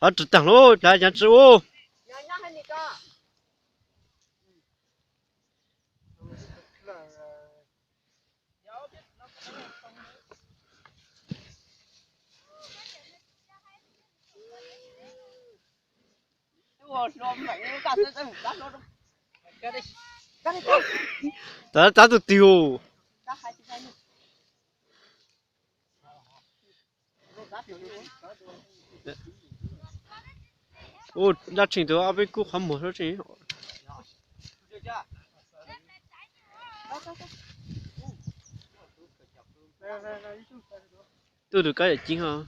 Hov tsis taag lub plhav nyaav tsi ub. Txav txav tus twg os. Ua dab tsi tus ob peb kub qhov muag sab tsees. Tub tus kab yam ceeb os.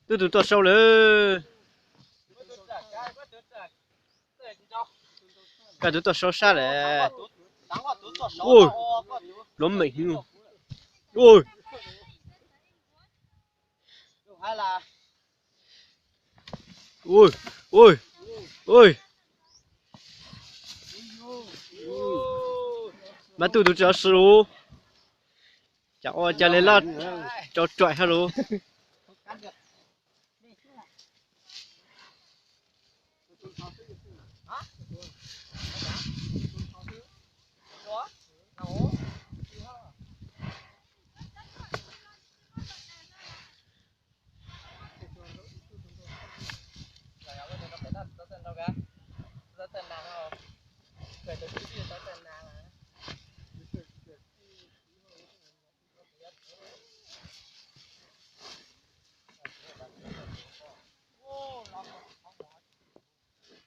Tub tus tuaj sau lawm. Koj tus tuaj sau sab lawm. Ua, luav meem heev. Ua, ua, ua. Mas tub tus tsis tau sw lus. Cas ua cas li loj, tsau tsuaim hab lus.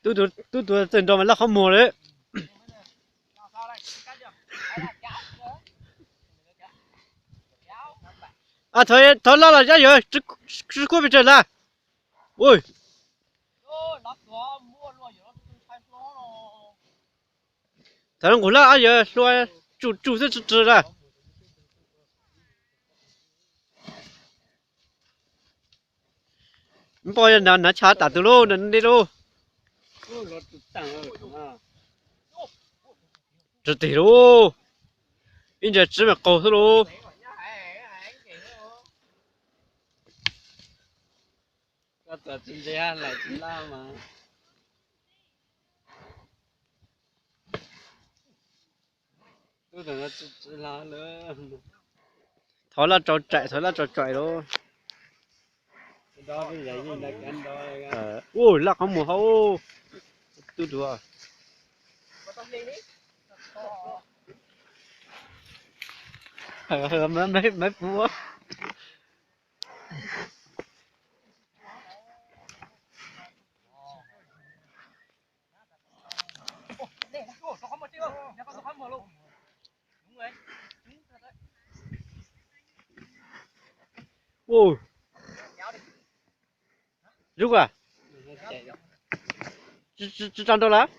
Tub tus txawj nrog mas laj qhov muag lawm. Thov laj los yog tsi kuaj pes tsawg lawm. Ui, thov nqus laj yog hlua tsuj tsuj xwb tsi tsi lawm. Npoj yog nav tshav tas tus lauj, nav deb lauj. Tsis tig lauj, ib ntsa tsib mas qaug xwb lauj. Thov laj tsau tsaim, thov laj tsau tsaim lauj. Ua laj qhov muag hauv. Tub tus maiv puv. Ua, zub a, tsi tsa nrau lawm.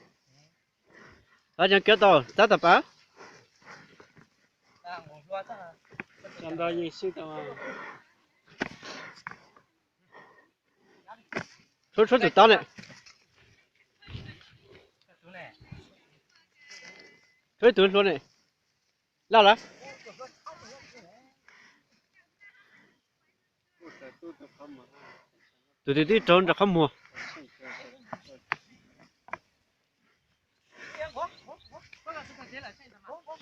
Cov kiav tau tab tom pav. Tshuav, tshuav tus taub ne. Tshuav ib tug hlua ne. Laj lawm. Tus twg twb raug nram qhov muag.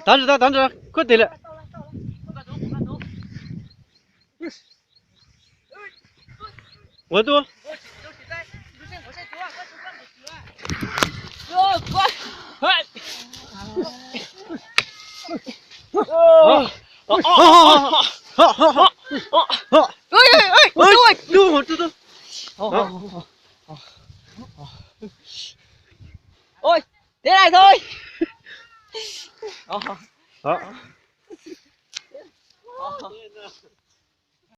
Tav ntsis, tav ntsis, kuj tig lawm. Ua ntu. Ôi, thế này thôi. Đó.